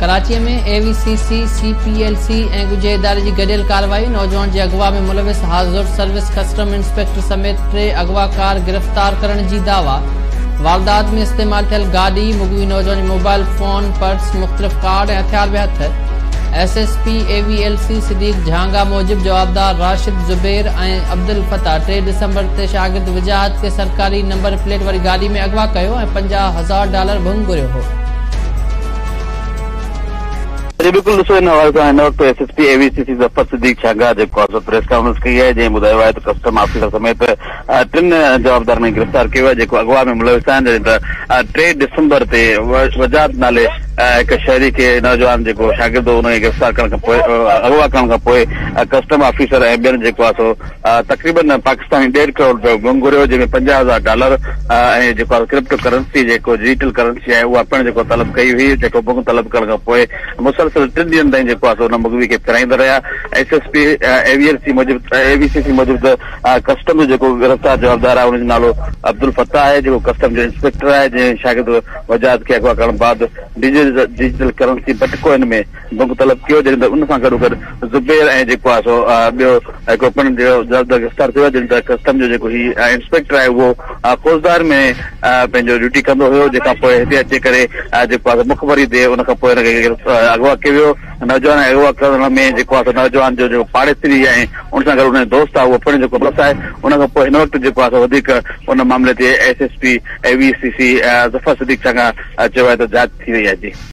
Karachi ۾ A V C C, C P L C ۽ ڳجهي اداري جي گڏيل ڪارروائي، نوجوان جي اغوا ۾ ملوث حاضر سروس ڪسٽم انسپيڪٽر سميت ٽي اغواڪار گرفتار ڪرڻ جي دعويٰ، واردات ۾ استعمال ٿيل گاڏي، مغوي نوجوان جي موبائل فون، پرس، مختلف ڪارڊ ۽ هٿيار به هٿ، S S P A V L C Siddique Jhanga موجب جوابدار راشد، زبير ۽ عبدالفتاح 3 ڊسمبر تي شاگرد وجاهت کي سرڪاري نمبر پليٽ واري گاڏي ۾ اغوا ڪيو ۽ 50,000 ڊالر ڀنگ گهريو هو. جي بلڪل ڏسو ان حوالي سان هن وقت S S P A V C C Zafar Siddique Chhanga جيڪو آهي سو پريس ڪانفرنس ڪئي آهي جنهن ٻڌايو آهي ته ڪسٽم آفيسر سميت ٽن جوابدارن کي گرفتار ڪيو آهي جيڪو اغوا ۾ ملوث آهن جڏهن ته 3 ڊسمبر تي وجاهت نالي هڪ شهري کي نوجوان جيڪو شاگرد هو ان کي گرفتار ڪرڻ کان پوء اغوا ڪرڻ کان پوء ڪسٽم آفيسر ۽ ٻين جيڪو آهي سو تقريبن پاڪستاني ڏيڍ ڪروڙ رپيو گم گهريو جنهن ۾ 50,000 ڊالر ۽ جيڪو آهي ڪرپٽو ڪرنسي جيڪو ڊجيٽل ڪرنسي آهي اها پڻ جيڪو طلب ڪئي هئي جيڪو ڀنگ طلب ڪرڻ کان پوء مسلسل ٽن ڏينهن تائين جيڪو آهي سو ان مغوي کي ڦرائيندا رهيا S S P A V L C موجب اي وي سي سي موجب ته ڪسٽم جو جيڪو گرفتار جوابدار آهي ان جو نالو عبدالفتاح آهي جيڪو ڪسٽم جو انسپيڪٽر آهي جنهن شاگرد وجاهت کي اغوا ڪرڻ بعد ڊجيٽل ڪرنسي بٽ ڪوائن ۾ ڀنگ طلب ڪيو جڏهن ته ان سان گڏوگڏ زبير ۽ جيڪو آهي سو ٻيو هڪڙو پڻ جوابدار گرفتار ٿيو آهي جڏهن ته ڪسٽم جو جيڪو هي انسپيڪٽر آهي اهو فوجدار ۾ پنهنجو ڊيوٽي ڪندو هيو جنهن کان پوء هتي اچي ڪري جيڪو آهي سو مخبري تي ان کان پوء هن کي اغوا ڪيو ويو نوجوان اغوا ڪرڻ ۾ جيڪو آهي سو نوجوان جو جيڪو پاڙيسري ۽ ان سان گڏ ان جو دوست آهي اهو پڻ جيڪو ملوث آهي ان کان پوء هن وقت جيڪو آهي سو وڌيڪ ان معاملي تي S S P A V C C Zafar Siddique Chhanga چيو آهي ته جاچ ٿي رهي آهي جي.